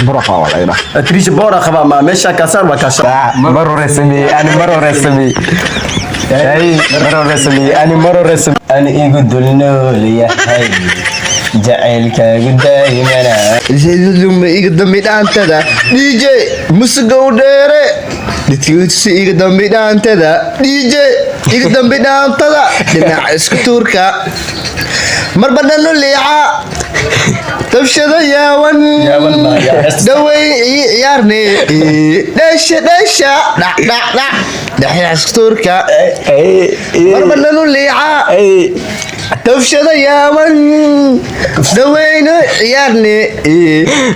Buraqa waa la yidhaah. Trisha boora qabaa ma meesha kaasaan waa kaasha. Mar hore sameeyey ani, mar hore sameeyey. Ay, mar hore sameeyey ani, mar hore sameeyey. Ani igu dul nool yahay jacaylkaagu daa'imana. Iga dambi dhaantada DJ musugow dheere dhidkiisa, iga dambi dhaantada DJ, iga dambi dhaantada dhinaca isku tuurka, marba dhanu liica tabshada yaawan. Yaawan baa, yaa. Dhaway ii ciyaarne, dhesha dhesha, dhac dhac dhac, dhinaca isku tuurka, marba dhanu liica tafshada yaaban, dhaweyno ciyaarne,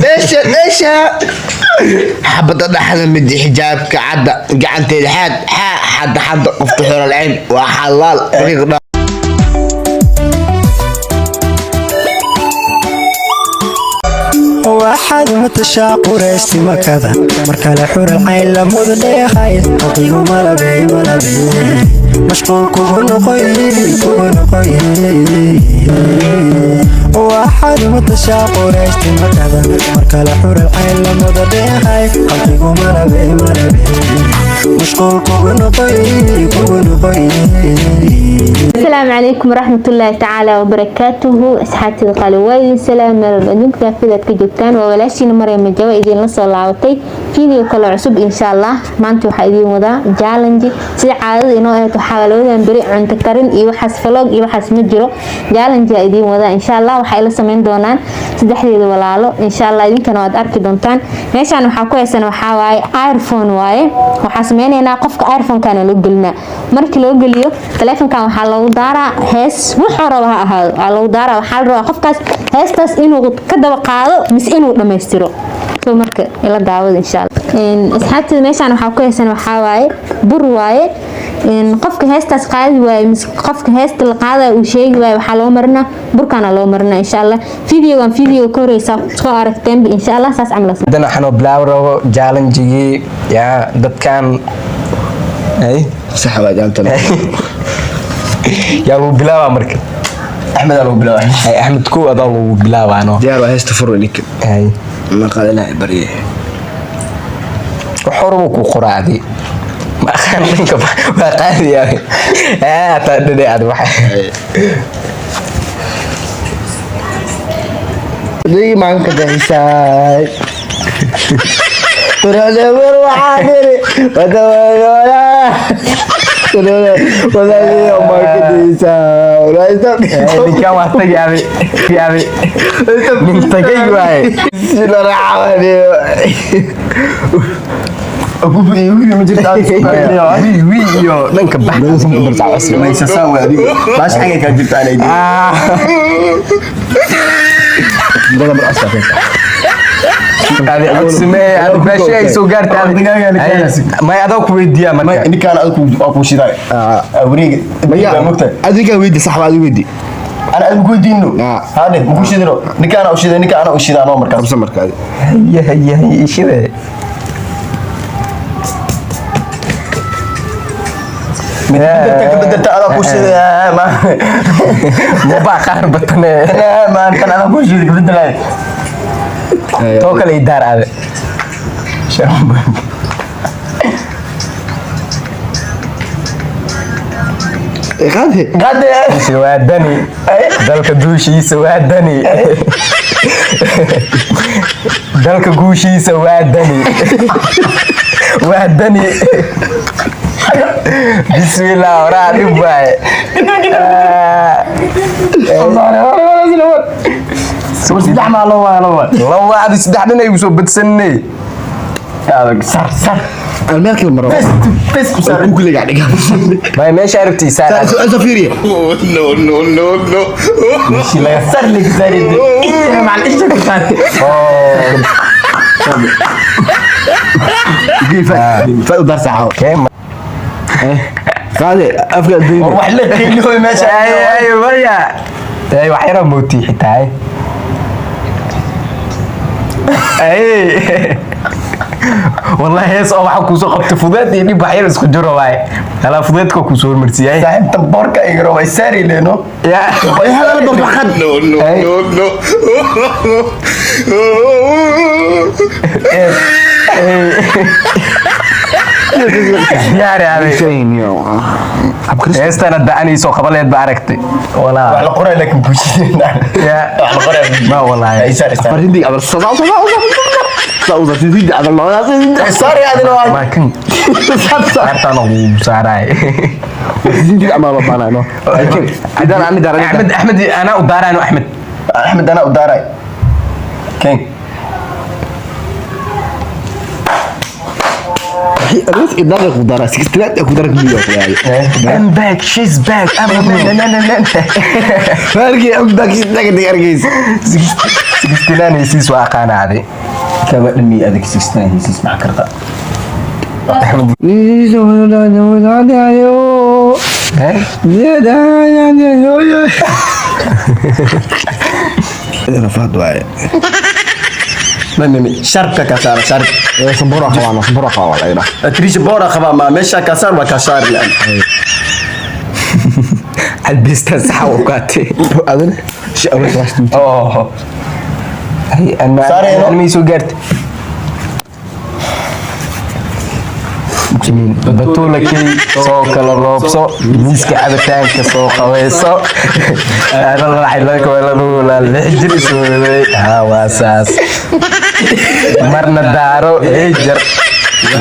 dhesha dhesha, xabada dhaxda, midi xijaabka cadda, gacanteeda xaad xaa xadda xadda, qofta xoral cayn waa xalaal. Waxaad matashaa quraysti makada, mar kale xural cayn lamudu dheehay, qalbigu malabey malabey, mashquul kugu noqoy kugu noqoy. Waxaad matashaa quraysti makada, mar kale xural cayn lamudu dheehay, qalbigu malabey malabey, mashquul kugu noqoy kugu noqoy. Asalaamu calaykum waraxmatullaahi tacaala wabarakaatuhu. Asxaabtida qaali, waa idin salaam meel walba adduunka daafidaad ka joogtaan. Waa walaashiina Maryam Jawa, idinla soo laabatay video kale cusub. Insha Allah maanta waxaa idiin wadaa challenge. Sida caadada inoo ahayd, waxaa labadan beri cunto karin iyo waxaas, vlog iyo waxaas ma jiro. Challenge aa idiin wadaa. Insha Allah waxay la sameyn doonaan saddexdeeda walaalo. Insha Allah idinkana waad arki doontaan. Meeshaan waxaa ku haysan waxaa waaye earphone waaye. Waxaa sameynaynaa, qofka earphone-kana loo gelinaa. Markii loo geliyo taleefonkan, waxaa loogu daaraa hees, wuxuu raba ha ahaado waa loogu daaraa. Waxaa la rabaa qofkaas heestaas inuu ka daba qaado mise inuu dhammaystiro. So marka ila daawada, insha Allah. Asxaabteeda, meeshaan waxaa ku haysan waxaa waaye bur waaye. Qofka heestaas qaadi waaye mise qofka heesta la qaadayo uu sheegi waaye, waxaa loo marinaa burkaana loo marinaa. Insha Allah videogan video ka horeysa soo aragteenba. Insha Allah saas camal. Haddana waxaan bilaabi rabo challenge-gii yaa dadkan ay. Sax waa jaantan. Yaa lagu bilaabaa marka? Axmed aa lagu bilaabay. Ay, Axmed kow adaa lagu bilaabaano. Diyaar waa, heesta furo ninka. Ay. Ma qaadanahay barye. Wax horaba ku qoraadi ma aqaan, ninka waa qaadiyaa hataa dhadhe ad waxa. Iimaanka bixisay Turadawar waxaa dhiri wadawadola wadaadiyo maanka bixisay. Ninkan waa tagay abi abi, nin tagay waaye. Si la raacayo. Wii wii iyo dhanka bax. Maysasaan waa adiga baash xagay kaa jirta anay. Adi codsimee, adi beesha ay soo gaartay adi. May adaa ku weydiiyaa marka? Ninkaan adigu waa kuu shidaay wareega baa mogtahay. Adiga weydi, sax waa, adiga weydi. Ana adigu weydiino. Haadhe maku shidino, ninkaana u shiday, ninka ana u shidaanoo markaas. Qabso marka adi. Haye haye haye, ishide. Bedelta ka bedelta adaa kuu shiday ma. Mubaa qaar batane. Ma kan adaa kuu shiday ka bedelay. Too kale idaar ade. Qaade. Qade. Waa dani, dalka duushiisa waa dani, dalka guushiisa waa dani, waa dani. Bismillah, horaa dhib waaye. Saddex maa loo waa loo waa. Laba adi, saddex dhan ay igu soo badsanay. Adag sar sar. Meel kale maro. Bes ku sar. Google-ga dhiga. May meesha aragtay saar. Soo fiiriya. No, no, no, no. Meeshii laga sar laga saari macal isha ku saar. Fa u dar saxo. Qaade afka adduunka. Wax la qiilo meesha. Ay ay maya ay, wax yara mooti xitaa ay. Wallahi hees oo waxa kuusoo qabtay fudeed iyo dhib waxyar isku jiro waaye. Halaa fudeedka kuusoo hormarsiiyay. Saaxiibta boorka igaro way saari leeno. Yaa. Hadal babaqad. No, no, no, no. Yaari aday. Heestan hadda anay soo qaban lahayd ba aragtay. Walaa. Wax la qoray laakiin bulshadeenna. Yaa. Wax la qoray. Ma wallahi. Ay saari saari. Farindi abal sada sada sada sada abal sada. Saari adina waa. Ma kan. Saartaan ugu saaraay. Hindi ama babanayno. Idan ani daran. Axmed, Axmed anaa u daarayno Axmed. Axmed anaa u daaray. King. Aroos idan ku dara 69 ku dara miyo yaay. I'm back, she's back. I'm na na na. Farqi am back naga dig argays. 69 hesiis waa aqaanaaday. Kaba dhimi adag 69 hesiis maxaa karta? Rafaad waaye. Sharpka ka saar sharp. Sambura qabaa, sambura qabaa la yiraahdaa. Trisha boora qabaa ma meesha ka saar waa ka saar laan. Albista saxa u qaatay. Adina shi awal raastin. Oh. Ay, ana Saarayno. ana soo gaartay. Batuula key soo kala roobso miiska cabitaanka soo qabayso ana lacag la kala lix jir isooday ha waa saas marna daaro jar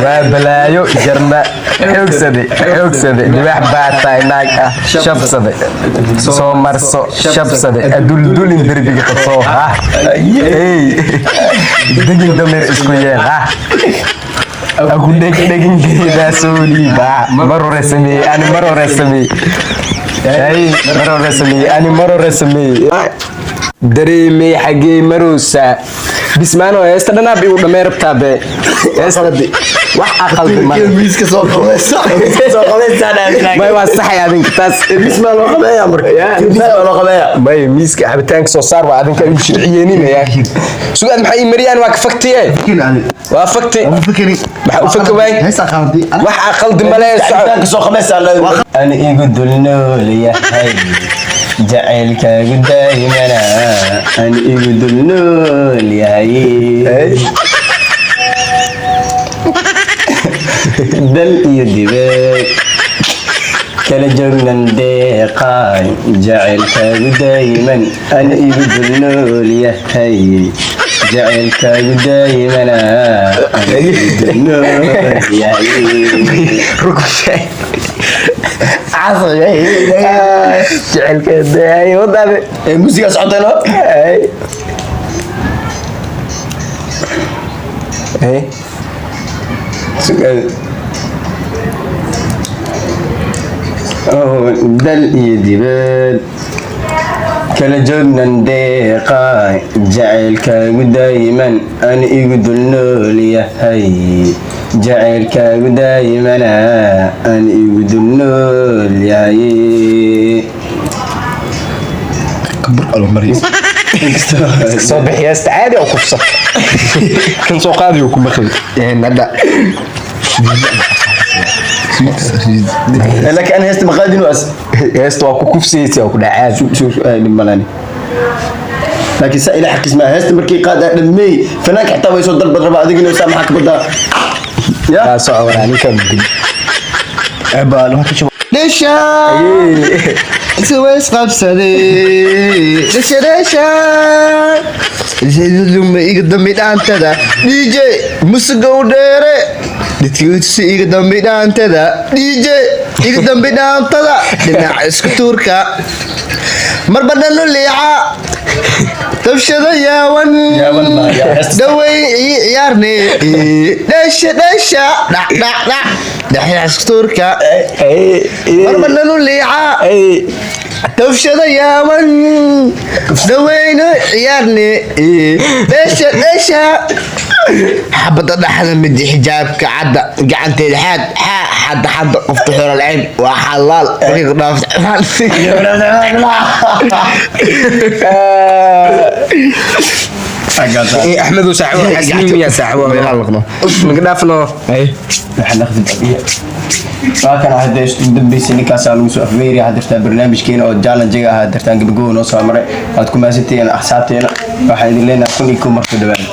waa balaayo jarna xoogsade xoogsade libaax baa tahay naag ah shabsade soo marso shabsade aduldulin derbiga qabsoo ha ey degin dameer isku yeel ha aku dheg dhegin geedaa soo dhiibaa mar hore sameeyey ani mar hore sameeyey ay mar hore sameeyey ani mar hore sameeyey dareemay xaggee maroosaa bismaano heesta dhanaab igu dhamee rabtaa be heesta wax aqaldi male Miiska soo qabaysa. Soo qabaysaa dhaa. may waa saxay adinka taas Miis ma loo qabeeyaa marka. Miis ma loo qabeeyaa. may miiska cabitaanka soo saar waa adinka igu shirciyeeninaya sugaad maxay ii mariyaan waa ka faktiye waa fakti Fikri. maxaa u faka waay Heesta qaadi. wax aqaldi male soco Cabitaanka soo qabaysaa la. Ani igu dul nool yahay. Jacaylkaagu daa'imana ani igu dul nool yahay. Dal iyo dibad kala joognan deeqaan jacaylkaagu daa'iman ani igu dul nool yahay. Jacaylkaagu daa'imana ani igu dul nool yahay. Rukushay jecelka daay wadaade Ee muusiga socotayno? ay ay Su'aal. Oh, dal iyo dibad kala joognan deeqaay jacaylkaagu daa'iman ani igu dul nool yahay jacaylkaagu daa'imana ani igu dul nool yahay. Kabur alo mariis. Soo bixi heesta caadi oo kufsa kan soo qaadi oo ku maqli Nada. Laakiin ana heesta maqaadin waas. Heesta waa ku kufsaysa oo ku dhacaad. Soo su'aal malani. Laakiin saa ilaa xaqiis ma heesta markii qaad dhammeey fanaanka xitaa way soo dalbad rabaa adigina saa maxaa ka badaa ya yaa soco walaa ninkan dil Eba loo ka Dhasha. Isways qabsaday. Dhasha dhasha. Dhasha iga dambi dhaantada. DJ musiga u dheere. Dhidkiisu iga dambi dhaantada. DJ iga dambi dhaantada. Dhinaca isku tuurka. Marba dhanu liica. Tabshada yaawan. Yaawan baa, yaa. Dhaway ii ciyaarne. Dhasha dhasha. Dhac dhac dhac. Dhinaca isku tuurka. Marba dhanu liica. Tafshada yaawan. Dhawayno ciyaarne. Dhasha dhasha. Xabadda dhaxda midi xijaabka cadda gacanteeda xaad xaa xadda xadda qofta xoral cayn waa xalaal markay ku dhaafto. Eh, Axmedow saaxiibo, xasniin miyaa saaxiibo? Naga dhaafno. Waa kana hadda isku dambeysay, ninkaasaa lagu soo afmeeriya hadirtaa barnaamijkeena oo challenge-ga ahaa. Dirtaan gabagabo noo soo maray. Waad ku mahadsantihiin axsaabteena. Waxaan idin leenahay 1001 marka dhawaada.